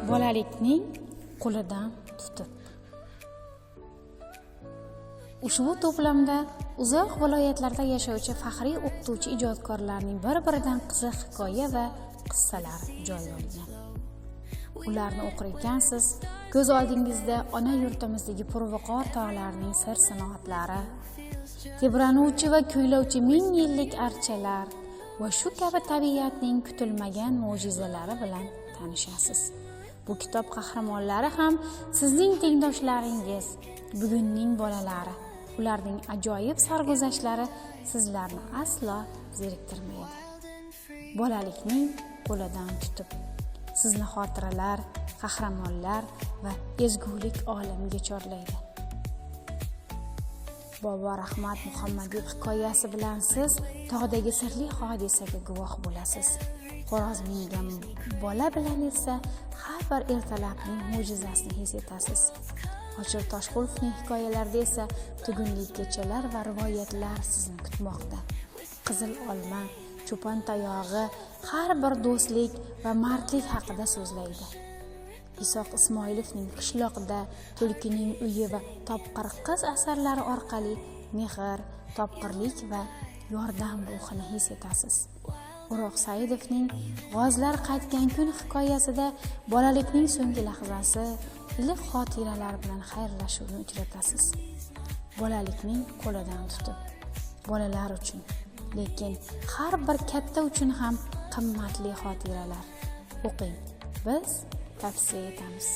Bolalikning qo'lidan tutib. Ushbu to'plamda uzoq viloyatlarda yashovchi faxriy o'qituvchi ijodkorlarning bir-biridan qiziq hikoya va qissalar joy olgan. Ularni o'qir ekansiz, ko'z oldingizda ona yurtimizdagi purviqor tog'larning sir sinoatlari, tebranuvchi va kuylovchi ming yillik archalar va shu kabi tabiatning kutilmagan mo'jizalari bilan tanishasiz. Bu kitob qahramonlari ham sizning tengdoshlaringiz, bugunning bolalari. Ularning ajoyib sarguzashtlari sizlarni aslo zeriktirmaydi. Bolalikning qo'lidan tutib sizni xotiralar, qahramonlar va ezgulik olamiga chorlaydi. Bobo Rahmat Muhammadiyev hikoyasi bilan siz tog'dagi sirli hodisaga guvoh bo'lasiz. Xo'roz mingan bola bilan esa har bir ertalabning mo'jizasini his etasiz. Ochil Toshqulovning hikoyalarida esa tugunli kechalar va rivoyatlar sizni kutmoqda. Qizil olma, cho'pon tayog'i har bir do'stlik va mardlik haqida so'zlaydi. Isoq Ismoilovning Qishloqda, Tulkining uyi va Topqir qiz asarlari orqali mehr, topqirlik va yordam ruhini his etasiz. O'roq Saidovning G'ozlar qaytgan kun hikoyasida bolalikning so'nggi lahzasi, iliq xotiralar bilan xayrlashuvni uchratasiz. Bolalikning qo'lidan tutib, bolalar uchun, lekin har bir katta uchun ham qimmatli xotiralar. O'qing, biz tavsiya etamiz.